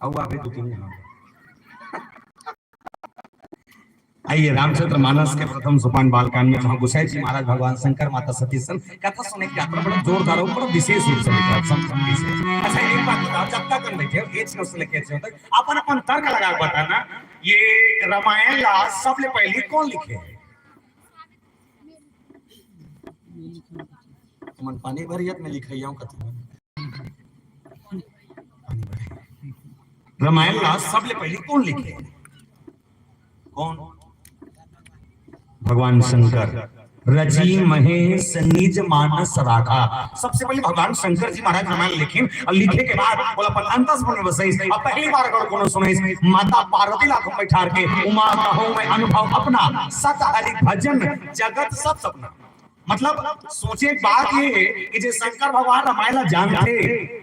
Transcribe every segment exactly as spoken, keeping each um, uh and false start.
अउ आबे दू तीन झन। आइए, रामचरित मानस के प्रथम सोपान बालकांड में जहाँ गोसाई जी महाराज भगवान शंकर माता सती सन कथा सुने के यात्रा बड़ा जोरदार हो, बड़ा विशेष रूप से लिखा है, सब, सब विशेष। अच्छा, एक बात बताओ, जब तक हम बैठे हो, एच से लेके एच तक अपन, अपन तर्क लगा के बताना, ये रामायण ला सबले पहली कौन लिखे है? तुमन पानी भरियत में लिखइया कथी? रामायण ला सबले पहली कौन लिखे? कौन? भगवान शंकर। रचि महेश निज मानस राखा। सबसे पहले भगवान शंकर जी महाराज रामायण लिखिन अउ लिखे के बाद ओला अपन अंतस मन में बसइस। अब पहली बार अगर कोनो सुनइस, माता पार्वती ला आंखों में बैठार के उमा कहो मैं अनुभव अपना, सत हरि भजन जगत सब सपना। मतलब सोचे एक बात ये है कि जे शंकर भगवान रामायण ला जानथे,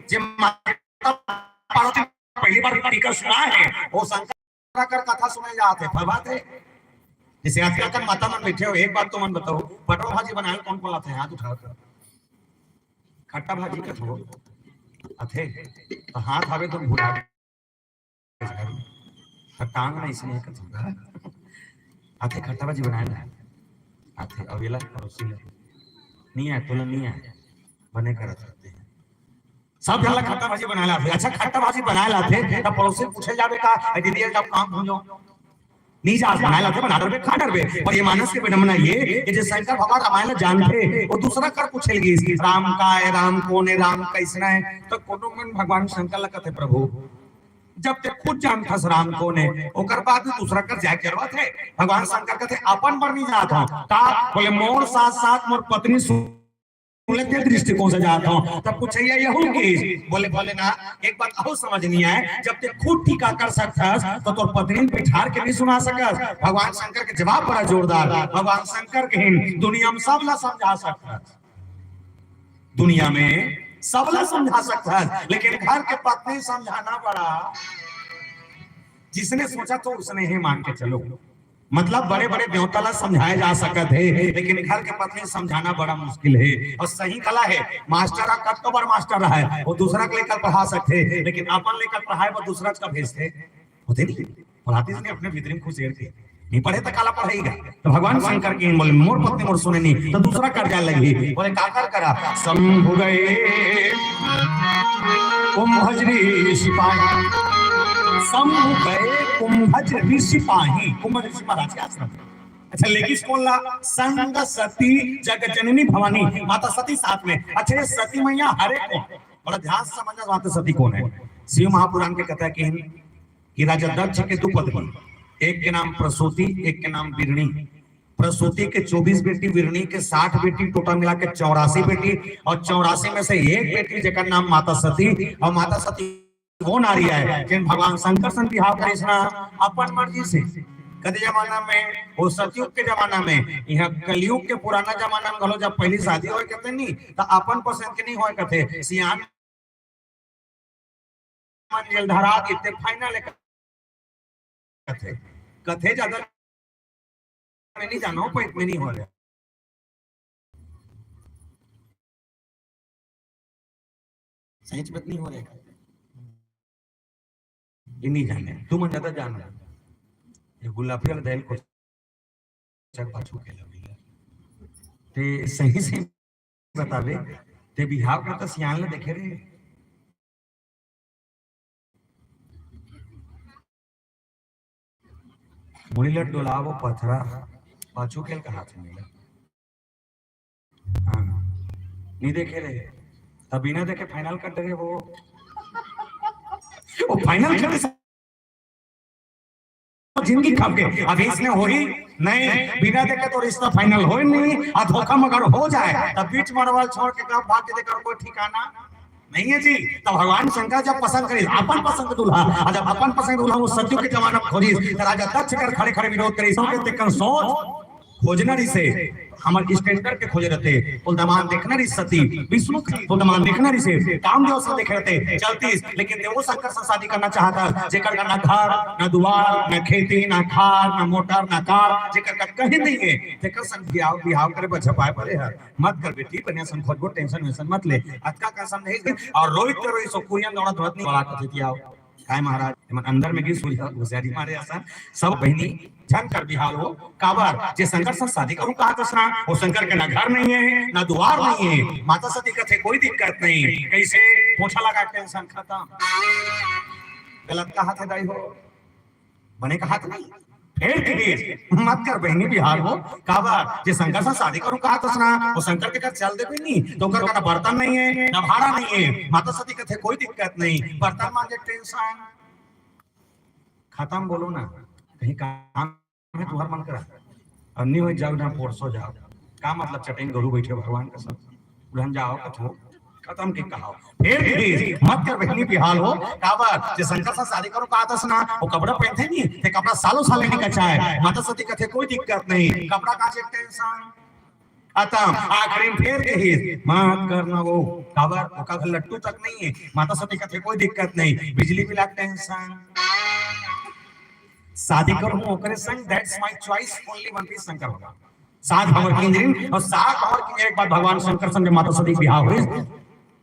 जे माता पार्वती पहली बार टीका सुना है, वो शंकर कर कथा सुने जात है, फरमात है। जैसे आजकल कन माता मन बैठे हो, एक बात तो मन बताओ, पटवा भाजी बनाए कौन कौन लाथे? हाथ उठा कर। खट्टा भाजी कथो आथे, तो हाथ आवे तो भुला, खट्टा नहीं सुने कथो। आथे खट्टा भाजी बनाए ला, आथे अवेला पड़ोसी ले, नहीं आए तोला नहीं आए, बने करत रहते हैं। सब झन ला खट्टा भाजी बनाए ला आथे। अच्छा, खट्टा भाजी बनाए ला आथे, त पड़ोसी पूछे जाबे का, "ए दीदी, जब काम हो जाओ।" नहीं जा, बनाए ला आथे, बना डरबे, खा डरबे। पर ये मानस के विडंबना ये कि जे शंकर भगवान रामायण ला जानथे, वो दूसरा कर पूछे लगिस, "राम का है, राम कौन है, राम कैसना है?" तो कोनो मन भगवान शंकर ला कथे, "प्रभु, जब ते खुद जानथस राम कौन है, ओकर बाद भी दूसरा कर जाए करवात है?" भगवान शंकर कथे, "अपन बर नहीं जात हूँ।" का बोले, "मोर साथ साथ मोर पत्नी सु-" बोले, "ते दृष्टिकोण से जात हूँ।" तब पूछइया यहू की बोले, "भोलेनाथ, एक बात अउ समझ नहीं आए, जब ते खुद टीका कर सकथस, तो तोर पत्नी बिठार के नहीं सुना सकस?" भगवान शंकर के जवाब बड़ा जोरदार। भगवान शंकर कहिन, "दुनिया में सब ला समझा सकथस, दुनिया में सब ला समझा सकथस, लेकिन घर के पत्नी समझाना बड़ा, जिसने सोचा तो उसने ही मान के चलो।" मतलब बड़े-बड़े देवता ला समझाए जा सकत हे, लेकिन घर के पत्नी समझाना बड़ा मुश्किल हे। अउ सही कला हे, मास्टर ह कतको बड़ मास्टर रहय, वो दूसरा के लेकर पढ़ा सकथे, लेकिन अपन लेकर पढ़ाए बर दूसरा का भेजथे। होथे नहीं, पढ़ातिस नहीं अपने भीतरी में खुसेर के। नहीं पढ़े त काला पढ़ाई गा। तो भगवान शंकर के बोले, "मोर पत्नी मोर सुने नहीं, तो दूसरा कर जाए लगी।" बोले, "का कर करा?" शंभु गए कुंभज ऋषि पाही। शंभु गए कुंभज ऋषि पाही। कुंभज ऋषि महाराज के आश्रम। अच्छा, लेकिस कौन ला? संग सती जग जननी भवानी, माता सती साथ में। अच्छा, ये सती मैया हरे कौन? बड़ा ध्यान से समझना, माता सती कौन है? शिव महापुराण के कथा के कि राजा दक्ष के दू पत्नी, एक के नाम प्रसूति, एक के नाम बिरणी। प्रसूति के चौबीस बेटी, बिरणी के साठ बेटी, टोटल मिला के चौरासी बेटी, अउ चौरासी में से एक बेटी जेकर नाम माता सती, अउ माता सती वो नारी आय जेन भगवान शंकर सन बिहाव करिस ना अपन मर्जी से। कते जमाना में वो सतयुग के जमाना में, इहाँ कलयुग के पुराना जमाना में घलो जब पहली शादी होय कथे नहीं, त अपन पसंद के नहीं होय कथे, सियान मन जेल धरा देते final कथे, कथे ज्यादा मैं नहीं जानो, कोई इतने नहीं हो रहे। सही बात नहीं हो रहे। ये नहीं जाने, तुम ज्यादा जानो। ये गुलाफी वाला दहल को चक पाछू के लगे। ते सही से बतावे, ते बिहाव का तो सियान ले देखे रे। मुड़ी ल डोलावो पथरा, पाछू खेल का हाथ में। हाँ, नहीं देखे रहे, तब बिना देखे final कर दे वो। वो final खेल जिंदगी खप गई। अब इसने होही नहीं, बिना देखे तो रिश्ता final होही नहीं। और धोखा मगर हो जाए, तब बीच मड़वल छोड़ के कब भाग के देकर कोई ठिकाना नहीं है जी। तो भगवान शंकर जब पसंद करिस अपन पसंद के दूल्हा, और जब अपन पसंद के दूल्हा वो सतयुग के जमाना में खोजिस, तो राजा दक्ष कर खड़े खड़े विरोध करिस, क्योंकि तेकर सोच खोजना रिसे, हमर standard के खोजे रहते, कुल दमान देखना रिस सती, विष्णु के कुल दमान देखना रिसे, कामदेव से देखे रहते, चलतीस, लेकिन ते वो शंकर से शादी करना चाहता, जेकर का ना घर, ना दुआर, ना खेती, ना खार, ना मोटर, ना कार, जेकर का कहीं नहीं है, तेकर संग बिहाव, बिहाव करे बर झपाए पड़े है। मत कर बेटी, बढ़िया सन खोजबो, tension वेंशन मत ले। अतका का समझे और रोहित के रोहित सो कुरियन दौड़त दौड़त नहीं वाला कथे कि आओ। काय महाराज, एमन अंदर में गिस होही, होशियारी मारे असन। सब बहिनी झन कर बिहाव हो, काबर जे शंकर से शादी करूं कहत हस ना, वो शंकर के ना घर नहीं है, ना दुआर नहीं है। माता सती कथे कोई दिक्कत नहीं, कैसे पोछा लगा के टेंशन खत्म। गलत कहत हे दाई हो, बने कहत नहीं। फेर कहिस, मत कर बहिनी बिहाव हो, काबर जे शंकर से शादी करूं कहत हस ना, वो शंकर के घर चल देबे नहीं, त ओकर करा बर्तन नहीं है, ना भाड़ा नहीं है। माता सती कथे कोई दिक्कत नहीं, बर्तन मांजे टेंशन खत्म। बोलो ना, कहीं काम हे तुंहर मन करा, अउ नहीं होय जाव ना पोरसो जाव। का मतलब, चटेन गरू बइठे भगवान कसम। उड़न जाव कथो, खत्म के कहाव। फेर कहिस, मत कर बहिनी बिहाव हो, काबर जे शंकर से शादी करूं कहत हस ना, वो कपड़ा पहनथे नहीं, ते कपड़ा सालों साल नहीं कचाय। माता सती कथे कोई दिक्कत नहीं, कपड़ा कांचे टेंशन खत्म। आखिरी में फेर कहिस, मत कर ना वो, काबर ओकर घर लट्टू तक नहीं है। माता सती कथे कोई दिक्कत नहीं, बिजली बिल के टेंशन। शादी करूं ओकरे संग, that's my choice, only one piece Shankar भगवान। सात भंवर किंजरिन, अउ सात भंवर किंजरिन के बाद भगवान शंकर संग माता सती के बिहाव होइस।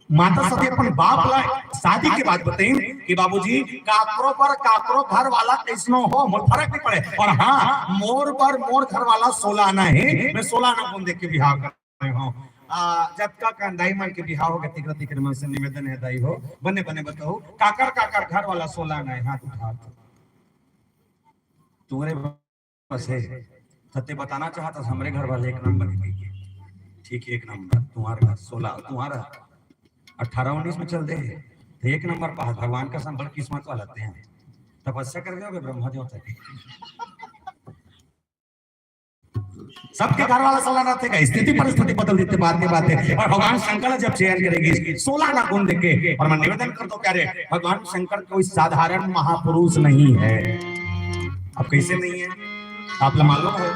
माता सती अपन बाप ला शादी के बाद बतइन कि बाबूजी, काकरो बर काकरो घर वाला कइसनो हो, मोर फरक नहीं पड़े, अउ हाँ, मोर बर मोर घर वाला सोला आना हे, मैं सोला आना गुन दे के बिहाव कर रहे हो। आ, जतका कन दाई मन के बिहाव होगे, तिकरा तिकरी मन से निवेदन हे दाई हो, बने बने बताहू, काकर काकर घर वाला सोला आना हे, हाथ उठा। तुंहरे बस हे, त ते बताना चाहत हस, हमरे घर वाले एक नंबर हे। ठीक हे, एक नंबर, तुंहर घर सोला, तुंहर अठारह उन्नीस में चल दे हे, त एक नंबर पास, भगवान कसम बड़ किस्मत वाला ते हे। तपस्या कर गए ब्रह्मा देवता के। सबके घर वाला सोला आना थे, स्थिति परिस्थिति बदल देथे, बात के बात हे। अउ भगवान शंकर जब चयन करे गिस, सोला आना गुन देके, अउ मैं निवेदन करत हों प्यारे, भगवान शंकर कोई साधारण महापुरुष नहीं है। अब कइसे नहीं है, आप ला मालूम हे,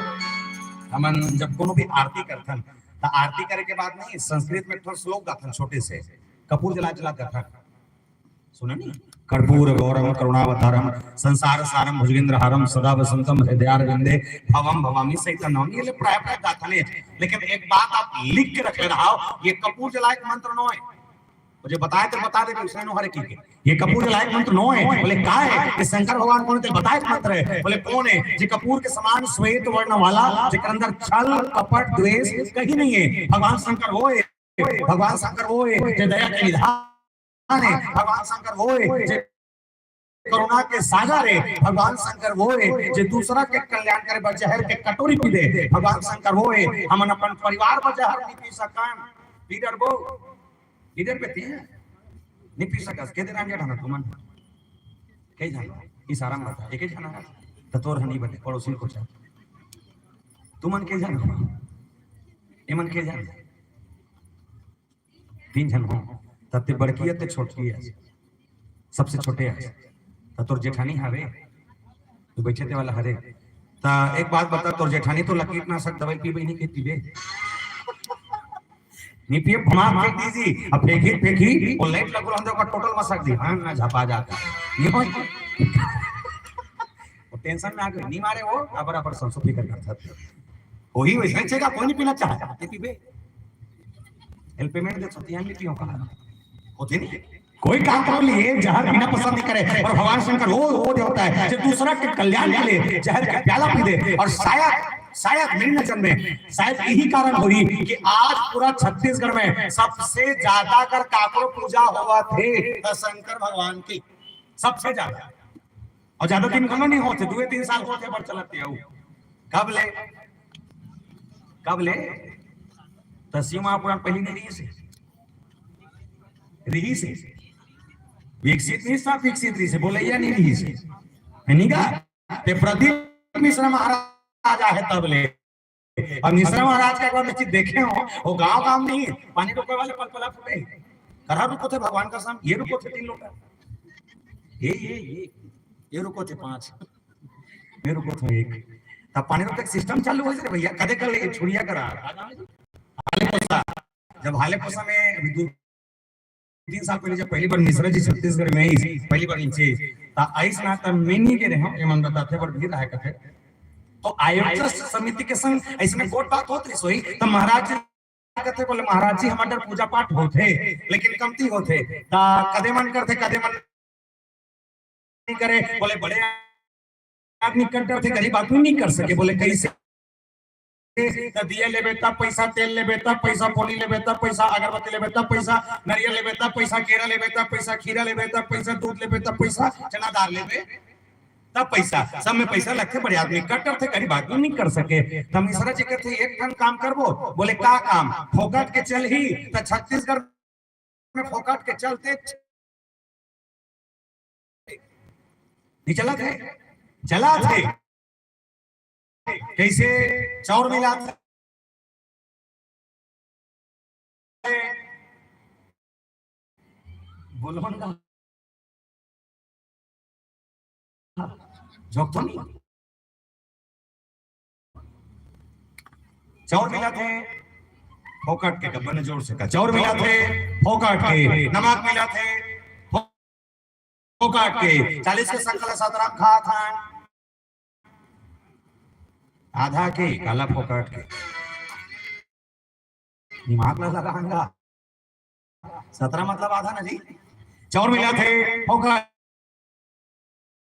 हमन जब कोनो भी आरती करथन, त आरती करे के बाद नहीं, संस्कृत में एक ठो श्लोक गाथन छोटे से, कपूर जला जला गाथन, सुना नहीं? कर्पूर गौरम करुणावतारम संसार सारम भुजगेंद्र हारम सदा वसंतम हृदयारविंदे भवम भवामी सहित नवमी। ये ले प्राय प्राय गाथन हे, लेकिन एक बात आप लिख के रखे रहो, ये कपूर जलाय के मंत्र नोहे। मुझे बताए तो बता दे, दूसरे नोहरे की के। ये कपूर जलाय के मंत्र नोहे। बोले, का हे? ये शंकर भगवान कोन हे, बताए के मंत्र हे। बोले, कोन हे? जे कपूर के समान श्वेत वर्ण वाला, जेकर अंदर छल, कपट, द्वेष कहीं नहीं है, भगवान शंकर वो हे। भगवान शंकर वो हे, जे दया के निधान हे। भगवान शंकर वो हे, जे करुणा के सागर हे। भगवान शंकर वो हे, जे दूसरा के कल्याण करे बर जहर के कटोरी पी दे। भगवान शंकर वो हे, हमन अपन परिवार बर जहर नहीं पी सकन। पी डरबो, पी डरबे ते, नहीं पी सकस। के दे रांझा ढाना तुमन, के जाना? इशारा में बता, एक ही जाना है। त तोर हनी बने, पड़ोसी को चाहे। तुमन के जाना? एमन के जाना? तीन झन हो, त ते बड़की हे, ते छोटकी हे, सबसे छोटे हे। त तोर जेठानी हवे, तू बइठे ते वाला हरे। त एक बात बता, तोर जेठानी तो ला कीटनाशक दवाई पीबे नहीं के पीबे? नहीं पिए, भमा फेंक दीजी। अब फेंकी, फेंकी, वो लाइट लगो रहंदे, ओकर टोटल मसक दी। हाँ, ना झपा जाता। ये हो, वो टेंशन में आ गए, नहीं मारे वो, अबर, अबर संसो फिकर करता था। वही वैसे ही चेगा, कोई नहीं पीना चाहता, ये पीबे। हेल्प पेमेंट दे सकती है, नहीं पियो कहा। होते नहीं। कोई काम कर लिए, जहर पीना पसंद नहीं करे, पर भगवान शंकर वो, वो देवता है, जो दूसरा के कल्याण के लिए जहर का प्याला पी दे। और शायद, शायद मेरी नजर में, शायद यही कारण होही कि आज पूरा छत्तीसगढ़ में सबसे ज्यादा अगर काकरो पूजा होवत हे, त शंकर भगवान की सबसे ज्यादा। अउ ज्यादा दिन घलो नहीं होथे, दुए तीन साल होथे, पर चलत हे अउ। कब ले? कब ले? त शिव महापुराण पहली नहीं रिहिस हे। रिहिस हे। विकसित नहीं, सब विकसित रिहिस हे। बोलइया नहीं रिहिस हे। है नहीं का? ते प्रदीप मिश्रा महाराज आहे तब ले। अउ मिश्रा महाराज का एक बार मैं चीज देखे हो, वो गांव गांव नहीं, पानी रोके वाले पलपला फूटे। करा रुको थे भगवान कसम, ये रुको थे तीन लोटा। ये, ये, ये, ये रुको थे पांच। ये रुको थे एक। तब पानी रोके सिस्टम चालू होइस रे भैया, कदे कर ले छुड़िया करा। हाले पोसा, जब हाले पोसा में अभी दो तीन साल पहले जब पहली बार मिश्रा जी छत्तीसगढ़ में आइस, पहली बार नीचे आइस, त आइस ना, त मैं नहीं गे रहेंव, ये मन बताथे, बड़ भीड़ रहा कथे। तो आयोजक समिति के संग अइसने गोठ बात होत रहिस होही, त महाराज जी कथे, बोले, "महाराज जी, हमर डहर पूजा पाठ होथे, लेकिन कमती होथे, त कदे मन करथे, कदे मन करे, बोले बड़े आदमी कर डरथे, गरीब आदमी नहीं कर सके। बोले कैसे? त दिया लेबे तब पैसा, तेल लेबे तब पैसा, पोनी लेबे तब पैसा, अगरबत्ती लेबे तब पैसा, नरियल लेबे तब पैसा, केरा लेबे तब पैसा, खीरा लेबे तब पैसा, दूध लेबे तब पैसा, चना दाल लेबे तब पैसा, सब में पैसा लगथे। बड़े आदमी कर डरथे, गरीब आदमी नहीं कर सके। त मिश्रा जी कहते एक ठन काम करबो। बोले का काम? फोकट के चलही त छत्तीसगढ़ में फोकट के चलथे, नहीं चलत हे, चलत हे। कैसे? चाउर मिलाथे, बोलो ना, झोंक तो नहीं। चाउर मिलाथे फोकट के, गब्बर ने जोर से कहा, चाउर मिलाथे फोकट के, नमक मिलाथे फोकट के, चालीस के संकल सतरम खात हन। आधा के काला फोकट के, दिमाग ला लगांगा। सतरम मतलब आधा ना जी। चाउर मिलाथे फोकट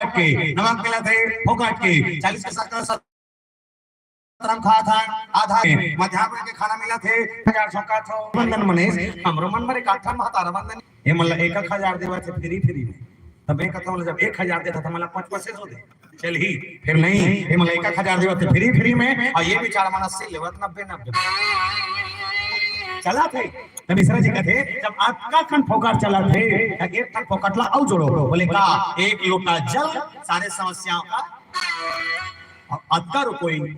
के, नमक मिलाथे फोकट के, चालीस के साथ सतरम खात हन, आधा के मध्यान्ह के खाना मिलाथे, हजार सौ का छो। वंदन मनेश, हमरो मन मरे काठा महतारा वंदन। ये मतलब एक एक हजार देवा थे फ्री फ्री में। तब मैं कहता हूँ जब एक हजार देता था मतलब पाँच पाँच सौ दे। चलही, फिर नहीं, ये मतलब एक एक हजार देवा थे फ्री फ्री में, और ये बेचारा मन अस्सी लेवत, नब्बे, नब्बे। चलथे। तब मिश्रा जी कहते, जब अतका कन फोकट चलथे, त एक ठन फोकट ला अउ जोड़ो। बोले का? एक लोटा जल सारे समस्याओं का। अब अतका रुकोई,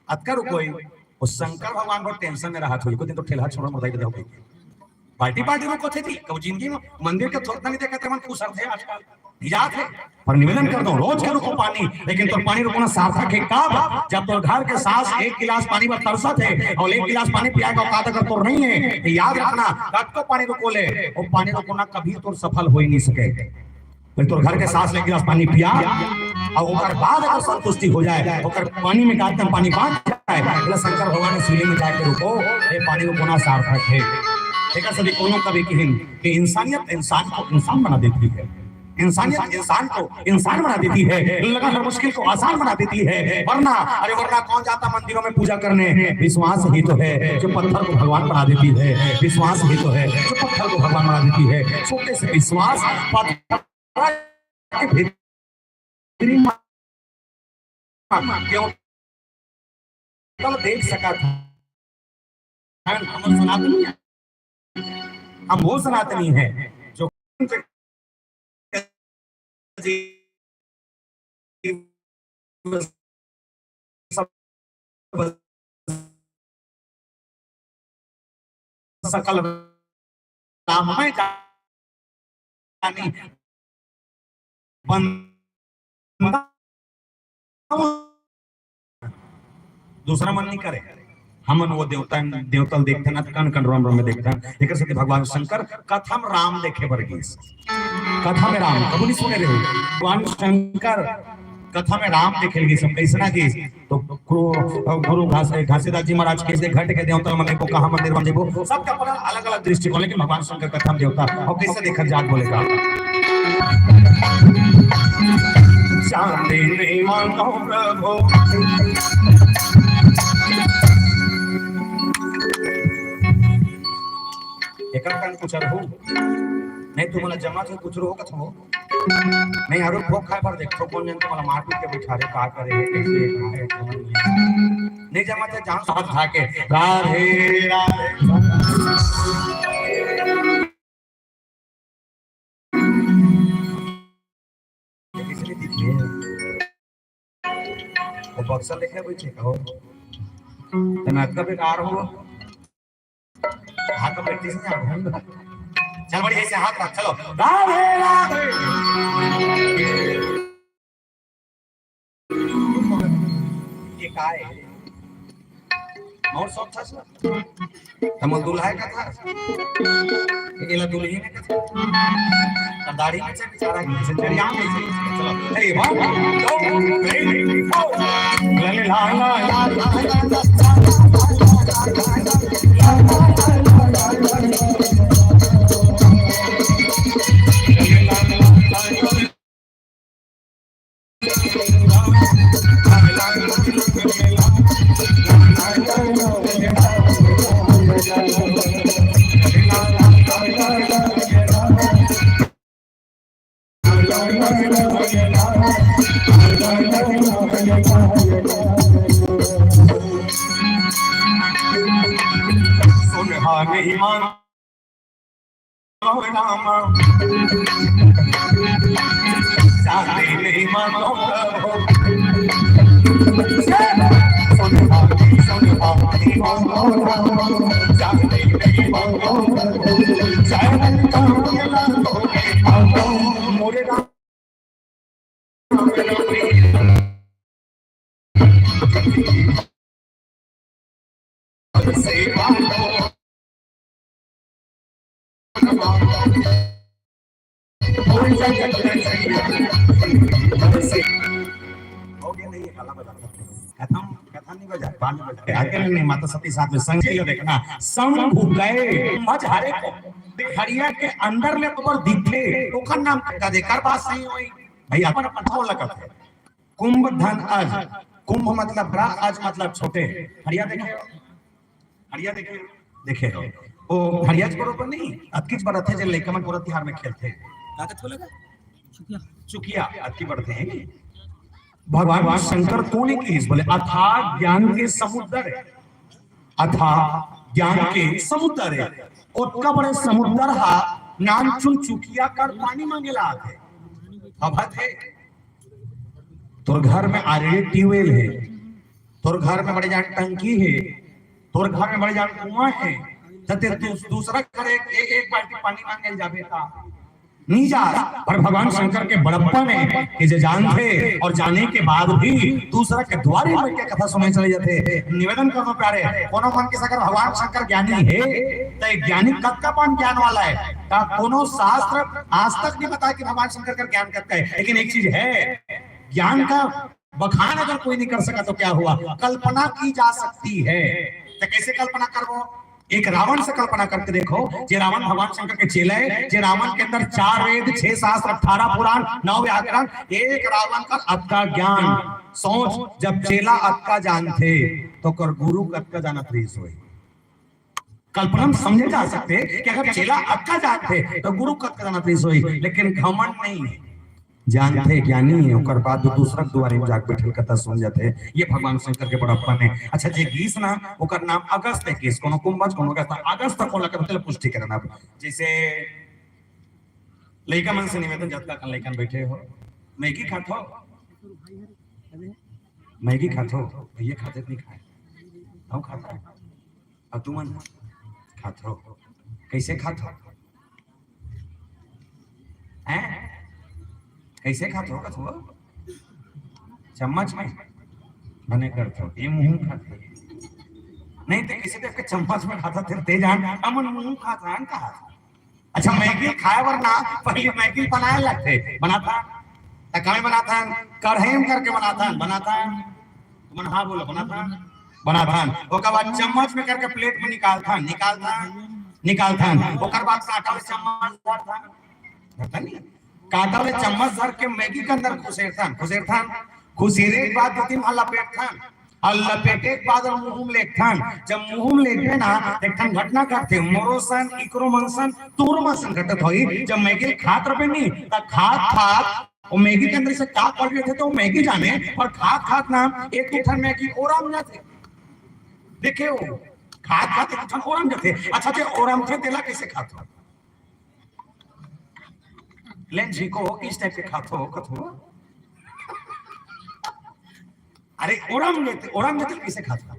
अतका रुकोई। वो शंकर भगवान बहुत टेंशन में रहत होही, कोई दिन तो ठेलहा छोड़ो, मुर्दा ही बजाओ। पार्टी पार्टी रुको थे जी, कब जिंदगी में मंदिर के थोड़ा नहीं देखा थे, मन खुश थे आजकल। जात हे, पर निवेदन कर दो, रोज के रुको पानी, लेकिन तोर पानी रुकोना सार्थक हे कब? जब तोर घर के सास एक गिलास पानी बर तरसत हे और एक गिलास पानी पियाए का औकात अगर तोर नहीं हे, तो याद रखना, कतको पानी रुको ले, वो पानी रुकोना कभी तोर सफल हो ही नहीं सके। भाई, तोर घर के सास ले एक गिलास पानी पिया और ओकर बाद अगर संतुष्टि हो जाए, ओकर पानी में का एकदम पानी बांच जाए, बोला, "शंकर भगवान ने शिवलिंग में जाके रुको, ये पानी रुकोना सार्थक हे।" एकर से भी कोनो कवि किहिन कि इंसानियत इंसान को इंसान बना देती है। इंसानियत इंसान को इंसान बना देती है, लगा हर मुश्किल को आसान बना देती है। वरना, अरे वरना कौन जाता मंदिरों में पूजा करने? विश्वास ही तो है जो पत्थर को भगवान बना देती है, विश्वास ही तो है जो पत्थर को भगवान बना देती है। छोटे से विश्वास पत्थर के भीतरी में क्यों तब देख सका था। हम सनातनी है, हम वो सनातनी है जो सकल राममय जानी बंदा दूसरा मन नहीं करे। हमन वो देवता, देवता ल देखथन, कन कन रोम रोम में देखथन। एकर सेती भगवान शंकर कथा में राम देखे बर गिस। कथा में राम कबू नहीं सुने रहे। भगवान शंकर कथा में राम देखे ल गिस, कैसना गिस? तो गुरु, गुरु घास-, घासीदास जी महाराज कैसे घट के देवता मन को कहाँ मंदिर बन जेबो, सबका अपना अलग-अलग दृष्टिकोण, लेकिन भगवान शंकर कथा में देवता और कैसे देखा जात बोले का। चांदी नहीं मांगो प्रभु। एकर कन कुछ रहू। नहीं, तुमला जमा थे कुछ रहू कथो। नहीं, हरो भोग खाए पर देखो, कौन जन तुमला मारपीट के बिठा रहे, का करे, कैसे, कहाँ है, कौन नहीं। नहीं जमा थे, जान साथ खा के। राधे, राधे। इसलिए देखिए, वो बक्सा लेके बैठे का हो? तो नाटक बेकार हो। हाथ में practice नहीं आ रहा। चल बड़ी ऐसे हाथ रख, चलो। राधे, राधे। ये का है? और सब था सर। हमर दुल्हा का था। एला दुल्ही ने कथा। अब दाढ़ी में से बेचारा के से चढ़िया में से। चलो, hey, one, two, three, four। ला, ला, ला, ला, ला। सुनहा नहीं मानो रामा, जाने नहीं मानो प्रभु। सुनहा नहीं, सुनहा नहीं मानो रामा, जाने नहीं मानो प्रभु। जय रंग का मेला तो नहीं मानो मोरे राम। हो गया, नहीं, ये काला बजा। कथम, कथम नहीं बजा, बांध बजा। आगे नहीं, माता सती साथ में संग, ये देखना, शंभु गए, मझारे को, खड़िया के अंदर ले ऊपर दिखे, ओकर नाम का दे, कर बात सही होई। भैया, अपन, अपन थोड़ा लगत है। कुंभ धन अज, कुंभ मतलब बड़ा, अज मतलब छोटे। खड़िया देखे हो? खड़िया देखे हो? देखे हो। ओ, खड़िया के बरोबर नहीं, अतकिच बरत है, जे लइका मन पूरा तिहार में खेलते हैं। का कहत हो लगा? चुकिया। चुकिया, अतकी बरत है, नहीं? भगवान शंकर कोने की इस बोले, अथाह ज्ञान के समुद्र है, अथाह ज्ञान के समुद्र है। ओतका बड़े समुद्र हा नानचुन चुकिया कर पानी मांगे ला आथे। अब है, तोर घर में already ट्यूबवेल है, तोर घर में बड़े जान टंकी है, तोर घर में बड़े जान कुआं है, त ते दू-, दूसरा घर एक, एक, एक बाल्टी पानी मांगे जाबे का? नहीं जा। पर भगवान शंकर के बड़प्पन हे कि जे जानथे और जाने के बाद भी दूसरा के दुवारी में के कथा सुने चले जाथे। निवेदन करथों प्यारे, कोनो मन के अगर भगवान शंकर ज्ञानी हे, त ये ज्ञानी कतका पान ज्ञान वाला हे? का कोनो शास्त्र आज तक नहीं बताय कि भगवान शंकर का ज्ञान कतका हे? लेकिन एक चीज हे, ज्ञान का बखान अगर कोई नहीं कर सका तो क्या हुआ? कल्पना की जा सकती है। तो कैसे कल्पना करबो? एक रावण से कल्पना करके देखो, जे रावण भगवान शंकर के चेला हे, जे रावण के अंदर चार वेद, छह शास्त्र, अठारह पुराण, नौ व्याकरण, एक रावण का अतका ज्ञान। सोच, जब चेला अतका जानथे, तो कर गुरु कतका जानत रहिस होही। कल्पना में समझे जा सकथे कि अगर चेला अतका जानथे, तो गुरु कतका जानत रहिस होही। लेकिन घमंड नहीं हे, जानथे, ज्ञानी हे, ओकर बाद वो दूसरा के दुवारी में जाके बैठल कथा सुन जाथे। ये भगवान शंकर के बड़प्पन हे। अच्छा, जे गीस ना, ओकर नाम अगस्त हे, गीस, कोनो कुंभज, कोनो अगस्त, अगस्त कोन ला कथे, पुष्टि करना। जैसे लइका मन से निवेदन, जतका कन लइका मन बैठे हो, मैगी खाथो? मैगी खाथो? भैया खाथे नहीं खाय? हम खाता है। अब तुमन खाथो, कैसे खाथो? हैं? कैसे खाथो? कथो चम्मच में बने करथो, ये मुंह खाथे। नहीं तो किसी देख के चम्मच में खाता, फिर ते जान, हमन मुंह खाथन कहा। अच्छा, मैगी खाय बर ना, पहली मैगी बनाय लगथे। बनाथन, त काय बनाथन? कढ़ाई में करके बनाथन, बनाथन। तुमन हाँ बोलो, बनाथन, बनाथन। ओकर बाद चम्मच में करके प्लेट में निकालथन, निकालथन, निकालथन। ओकर बाद कांटा ले चम्मच धरथन, धरथन नहीं? कांटा ले चम्मच धर के मैगी के अंदर खुसेरथन, खुसेरथन। खुसेरे के बाद दो तीन बार लपेटथन, अउ लपेटे के बाद अउ मुंह में लेगथन। जब मुंह में लेगबे ना, एक ठन घटना घटथे। मोरो सन, इकरो मन सन, तोरो मन सन घटत होही। जब मैगी खात रहिबे नी, त खात खात वो मैगी के अंदर से का पड़ रहिथे, तो वो मैगी जाने, पर खात खात ना एक दू ठन मैगी ओरम जाथे। देखे हो, खात खात एक ठन ओरम जाथे। अच्छा, जे ओरमथे तेला कैसे खाथो? लेन जी को किस टाइप के खाथो, कथो? अरे, ओरम लेते, ओरम लेते कैसे खाथो?